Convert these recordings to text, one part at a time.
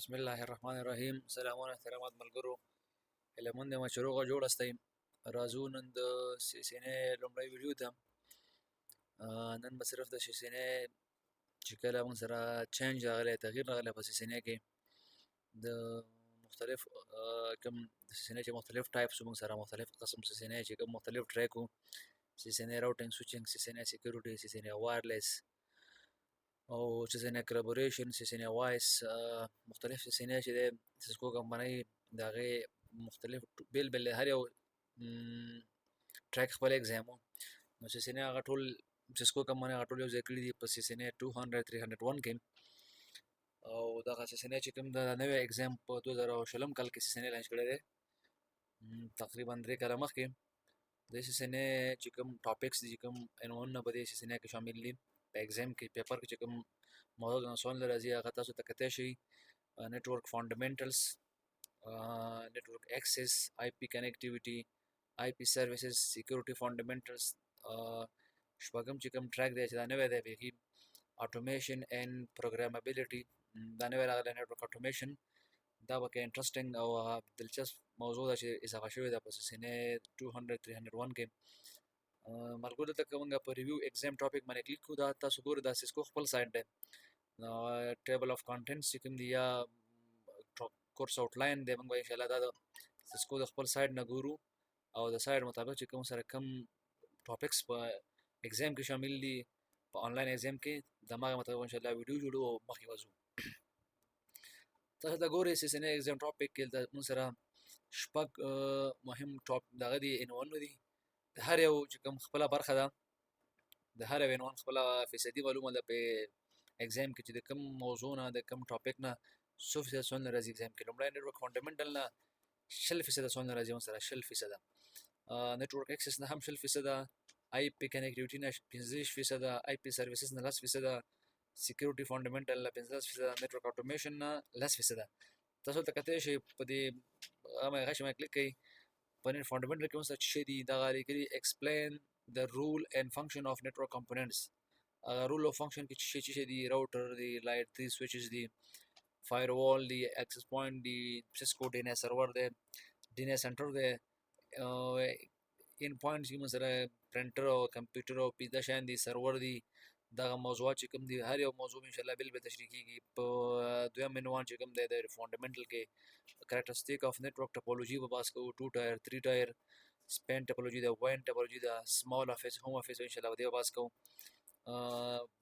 بسم الله الرحمن الرحیم. سلامونه احترامات ملګرو، هیله مند یم چې روغ او جوړ یاستئ. راځو نن د CCNA لومړۍ ویډیو ته. نن به صرف د CCNA چې کله موږ سره change راغلی، تغییر راغلی په CCNA کې، د مختلف کوم د CCNA چې مختلف types، موږ سره مختلف قسم CCNA چې کوم مختلف track وو، CCNA routing switching، CCNA security، CCNA wireless او CCNA collaboration، CCNA voice، مختلف CCNA چې د سیسکو کمپنۍ د هغې مختلف بېل بېل هر یو track خپل exam. نو CCNA هغه ټول سیسکو کمپنۍ هغه ټول یو ځای کړي دي په CCNA 200 301 کې. او دغه CCNA چې کوم د نوی exam په 2020 کال کې CCNA launch کړی دی، تقریبا 3 کاله مخکې. د CCNA چې کوم topics دي، چې کوم عنوانونه په دې CCNA کې شامل دي، په exam کې paper کې چې کوم موضوع د سوال راځي، هغه تاسو ته کتلی شئ: network fundamentals، network access، IP connectivity، IP services، security fundamentals. شپږم چې کوم track دی چې دا نوی دی بیخي، automation and programmability، دا نوی راغلی network automation. دا به کې interesting او دلچسپ موضوع ده چې اضافه شوې ده په CCNA 200 301 کې. ملګرو، دلته که موږ په review exam topic باندې کلیک کړو، دا تاسو ګورئ، دا سیسکو خپل سایت دی. table of contents چې کوم دی یا course outline دی، موږ ان شاء الله دا د سیسکو د خپل سایت نه ګورو او د سایت مطابق چې کوم سره کوم topics په exam کې شامل دي، په online exam کې، د هغه مطابق ان شاء الله ویډیو جوړو او مخکې وځو. تاسو دا ګورئ، CCNA exam topic کې د موږ سره شپږ مهم ټاپ دغه دي، عنوانونه دي. د هر یو چې کوم خپله برخه ده، د هر یو عنوان خپله فیصدي معلومه ده په exam کې چې د کوم موضوع نه، د کوم topic نه څو فیصده سوال نه راځي exam کې. لومړی network fundamental نه 20 فیصده سوال نه راځي سره، 20 فیصده. network access نه هم 20 فیصده، IP connectivity نه 25 فیصده، IP services نه 10 فیصده، security fundamental نه 15 فیصده، network automation نه 10 فیصده. تاسو ته کتلی شئ، په دې هغه چې ما کلیک کوي، په net fundamental کې اوس چې دي دغه لیکلي "Explain the role and function of network components". هغه role او function کې چې دي، router دی، layer 3 switches دي، firewall دی، access point دی، سیسکو DNS server دی، DNS center دی، end point کې مثلا پرنټر او کمپیوټر او پیدا شیان دي، سرور دي. دغه موضوعات چې کوم دي، هر یو موضوع ان شاء الله بل به تشریح کیږي. په دویم عنوان چې کوم دی د fundamental کې، characteristic of network topology به بحث کوو، 2 tier، 3 tier، spine topology ده، WAN topology ده، small office، home office، ان شاء الله دې بحث کوو.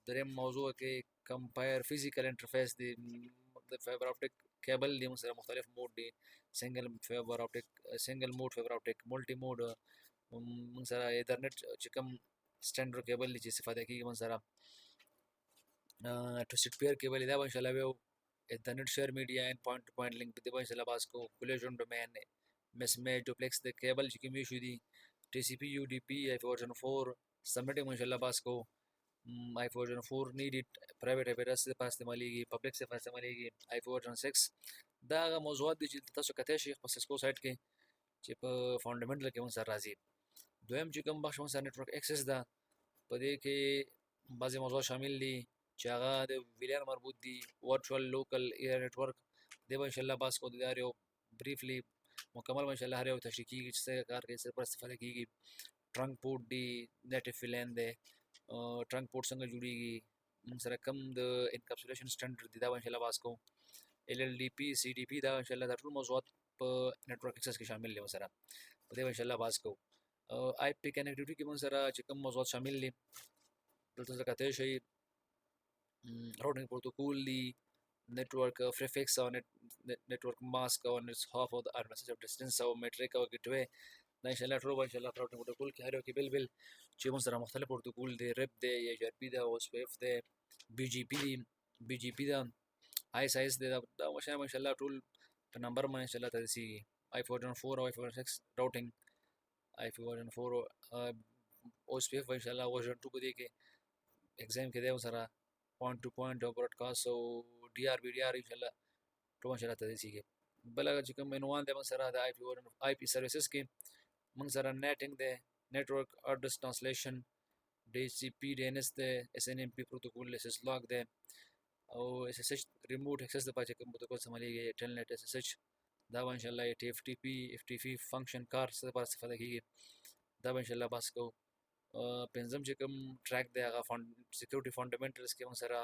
دریم موضوع کې compare physical interface دی، د fiber optic cable دی، سره مختلف mode دی، single fiber optic، single mode fiber optic، multi mode. موږ سره ایترنت چې کوم standard cable دی چې استفاده کیږي، موږ سره twisted pair cable دا ان شاء الله ویو، Ethernet share media and point to point link په دې ان شاء الله بحث کوو، collision domain، mismatch، duplex د کیبل چې کوم ایشو دي، TCP UDP، IP version 4 subnetting ان شاء الله بحث کوو. IP version 4 needed، private IP address لپاره استعمالېږي، public لپاره استعمالېږي. IP version 6. دا هغه موضوعات دي چې تاسو کتلی شئ په سیسکو سایت کې چې په fundamental کې موږ سره راځي. دویم چې کوم بخش موږ سره network access ده، په دې کې بعضې موضوعات شامل دي چې هغه د VLAN مربوط دي، virtual local area network دی به انشاءالله بحث کوو. د هر یو briefly مکمل به انشاءالله هر یو تشریح کیږي چې څنګه کار کوي، څه پر استفاده کیږي. trunk port دی، native VLAN دی، trunk port څنګه جوړیږي، موږ سره کوم د encapsulation standard دی، دا به انشاءالله بحث کوو. LLDP، CDP، دا انشاءالله دا ټول موضوعات په network access کې شامل دي، سره په دې ان شاء الله بحث کوو. IP connectivity کې موږ سره چې کوم موضوعات شامل دي، دلته کتلی شئ، routing protocol دی، network prefix او network mask او net hop او د message of distance او metric او gateway. دا ان شاء الله ټول ان شاء الله routing protocol کې هر یو کې بل بل چې موږ سره مختلف پروتوکول دی، RIP دی، EIGRP دی، OSPF دی، BGP دی، BGP ده، IS-IS دی. دا مشان ان شاء الله ټول په نمبر باندې ان شاء الله تدریسیږي. IP version 4 او IP version 6 routing، IP version 4، OSPF ان شاء الله version 2 په دې کې exam کې دی. سره point to point او broadcast او DR BDR ان شاء الله ټول ان شاء الله تدریسیږي. بل چې کوم عنوان دی موږ سره د IP version IP services کې، موږ سره NATing دی، network address translation، DHCP، DNS دی، SNMP protocol، syslog دی. او اس اس ایچ ریموټ اکسس لپاره چې کوم پروتوکول استعمالېږي، ټیلنیټ، اس اس ایچ، دا به ان شاء الله ټي اف ټي پی، اف ټي پی فنکشن کار څه لپاره استفاده کیږي، دا به ان شاء الله بحث کوو. پنځم چې کوم ټریک دی هغه سکیورټي فاندامنټلز کې موږ سره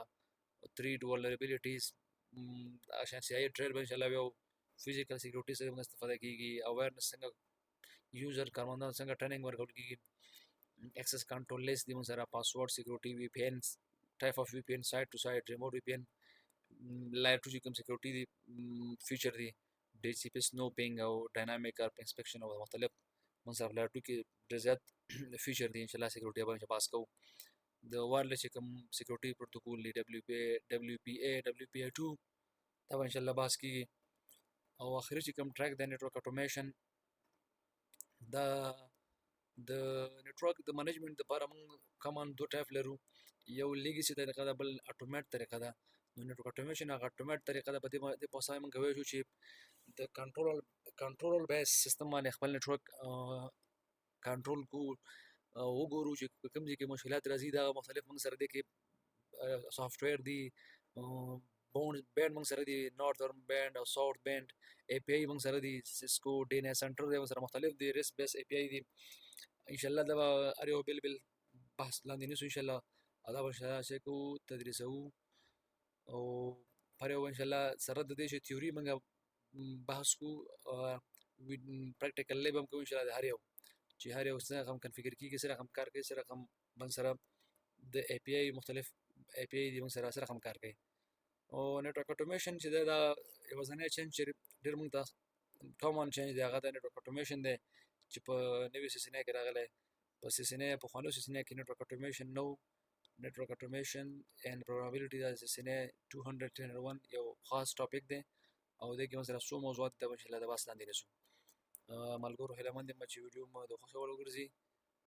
3 ولنریبিলিټیز عشان سی آی ټریل به ان شاء الله یو فزیکل سکیورټي څخه موږ استفاده کیږي، اویرنس څنګه یوزر کارمندان څنګه ټریننګ ورکول کیږي، اکسس کنټرول لیست دی موږ سره، پاسورډ سکیورټي، وی پی این، ټایپ اف وی پی این، سایت ټو سایت، ریموټ وی پی این، لایر 2 چې کوم سکیورټي دی فیچر دی، ډي سی پی سنوپینګ او ډاینامیک ارپ انسپکشن او مختلف موږ سره لایر 2 کې ډېر زیات فیچر دی. ان شاء الله سکیورټي به پاس کوو. د وایرلیس چې کوم سکیورټي پروتوکول دی، ډبلیو پی، ډبلیو پی ای، ډبلیو پی ای 2، دا به ان شاء الله بحث کیږي. او اخري چې کوم ټریک دی نتورک اټومیشن، دا د نتورک د منیجمنت لپاره موږ کمان دوه ټایپ لرو، یو لیګسي طریقه ده، بل اټومیټ طریقه ده. نو نتورک اټومیشن هغه اټومیټ طریقه ده. په دې په واسطه موږ کولی شو چې د کنټرول بیس سیستم باندې خپل نتورک کنټرول کو، وګورو چې کوم ځای کې مشکلات راځي. دا مختلف موږ سره دي کې سافټویر دی، بوند بینډ موږ سره دی، نارثرن بینډ او ساوث بینډ، ای پی آی موږ سره دی، سیسکو ډي ان سنټر دی موږ سره، مختلف دی، ریس بیس ای پی آی دی. ان شاء الله دا به هر یو بل بل بحث لاندې نیسو ان شاء الله، او دا به ان شاء الله چې کو تدریسو او هر یو ان شاء الله سره د دې چې تیوري موږ بحث کو، پریکټیکل لیب هم کوو ان شاء الله. هر یو چې هر یو څنګه هم کنفیګر کیږي، سره هم کار کوي، سره هم موږ سره د ای پی آی مختلف ای پی آی دی موږ سره هم کار کوي. او نتورک اټومیشن چې دا یوازنی چینج چې ډېر موږ ته کامن چینج دی هغه د نتورک اټومیشن دی چې په نوې سیسنه کې راغلی. په سیسنه په خوانو سیسنه کې نتورک اټومیشن نو. نتورک اټومیشن اینډ پروګرامابیلیټي د سیسنه 200 301 یو خاص ټاپک دی، او دې کې موږ سره څو موضوعات د ان شاء الله د بحث لاندې نیسو. ملګرو، هیله مند یم چې ویډیو مو د خوښې وړ وګرځي.